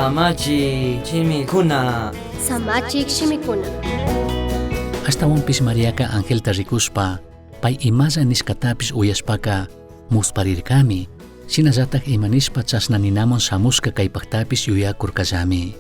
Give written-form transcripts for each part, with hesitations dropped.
Samachik shimikuna. Samachik shimikuna. Ashtahuanpish Mariaca angelta ricushpa, pai imalla nishcatapish uyashpaca musparircami. Shinallataj ima nishpa chashna ninaman shamushca caipajtapish yuyacurcallami.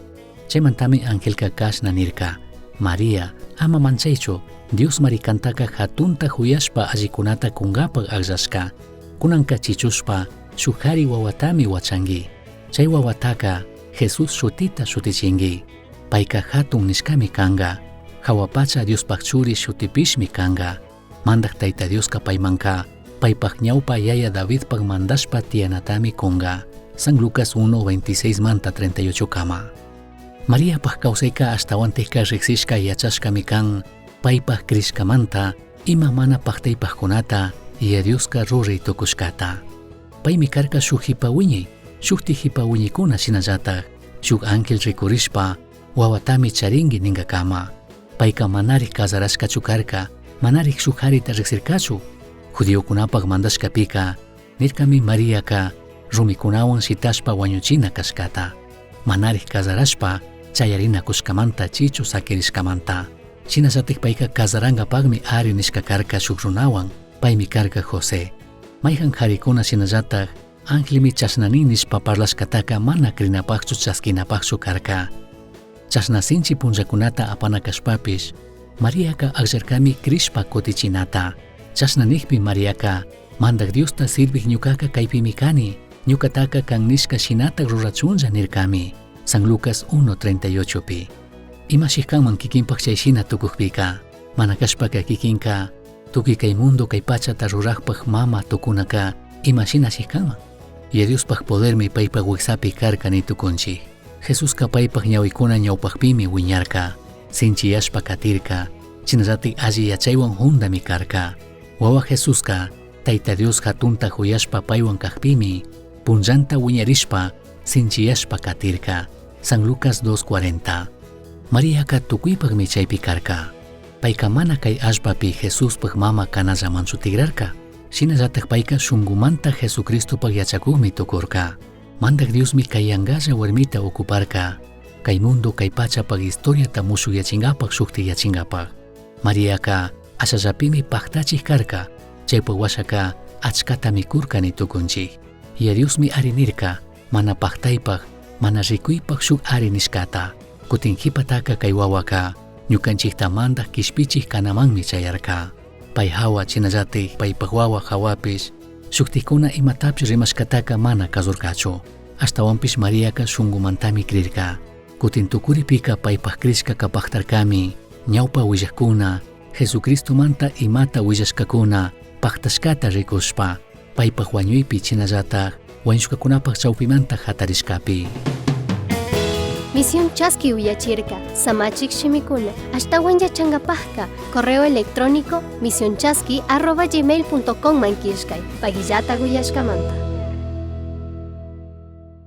Chaimantami angelca cashna nirca, María, ama manchaichu, Diosmari cantaca jatunta juyashpa allicunata cungapaj agllashca. Cunanca chichushpa, shuj jari huahuatami huachangui. Chai huahuataca Jesús shutita shutichingui. Paica jatun nishcami canga. Jahua pacha Diospaj Churi shutipishmi canga. Mandaj Taita Diosca paimanca, paipaj ñaupa yaya Davidpaj mandashpa tiyanatami cunga. San Lucas 1, 26 manta 38 cama. Mariapaj causaica ashtahuantajca rijsishca yachashcami can, paipaj crishcamanta, ima mana pajtaipajcunata Yaya Diosca rurai tucushcata. Paimi carca shuj jipa huiñai, shujti jipa huiñicuna shinallataj, shuj ángel ricurishpa, huahuatami charingui ningacama. Paica manarij cazarashcachu carca, manarij shuj jarita rijsircachu. Judiocunapaj mandashcapica, nircami Mariaca rumicunahuan shitashpa huañuchina cashcata. Manarij cazarashpa chayarinacushcamanta chichu saquirishcamanta. Shinallataj paica cazarangapajmi ari nishca carca shuj runahuan, paimi carca José. Maijan jaricuna shinallataj angelmi chashna nin nishpa parlashcataca mana crinapajchu chasquinapajchu carca. Chashna sinchi punllacunata apana cashpapish, Mariaca agllarcami crishpa cutichinata. Chashna nijpi Mariaca, Mandaj Diosta sirvij ñucaca caipimi cani, ñucataca can nishca shinataj rurachunlla nircami. San Lucas 1:38 pi. Ima shijcanman kikinpaj chay shina tucujpica, mana cashpaca kikinca, tucui cai mundo cai pachata rurajpaj mama tucunaca ima shina shijcanman? Yaya Diospaj podermi paipaj huijsapi carca ni tucunchij. Jesusca paipaj ñahuicuna ñaupajpimi huiñarca, sinchiyashpa catirca, shinallataj alli yachaihuan jundami carca. Huahua Jesusca, Taita Dios jatunta juyashpa paihuan cajpimi, punllanta huiñarishpa, sinchiyashpa catirca. San Lucas 2:40. Mariaca tucuipajmi chaipi carca. Paica mana cai allpapi Jesuspaj mama canallamanchu tigrarca. Shinallataj paica shungumanta Jesucristopaj yachacujmi tucurca. Mandaj Diosmi cai yangalla huarmita ocuparca, cai mundo cai pachapaj historiata mushujyachingapaj shujtiyachingapaj. Mariaca ashallapimi pajtachij carca, chaipaj huashaca achcatami curca ni tucunchij. Yaya Diosmi ari nirca, mana pajtaipaj, mana ricuipaj shuj ari nishcata. Cutin jipataca cai huahuaca ñucanchijta mandaj quishpichij canamanmi chayarca. Pai jahua shinallataj paipaj huahua jahuapish shujtijcuna imatapish rimashcataca mana cazurcachu. Ashtahuanpish Mariaca shungumantami crirca. Cutin tucuripica paipaj crishcaca pajtarcami, ñaupa huillajcuna, Jesucristomanta imata huillashcacuna pajtashcata ricushpa, paipaj huañuipi shinallataj huañushcacunapaj chaupimanta jatarishcapi. Misión Chaski uyachirca, Samachik shimikuna, ashtahuan yachangapajca, correo electrónico misionchaski@gmail.com man killkay, pagillata uyashcamanta.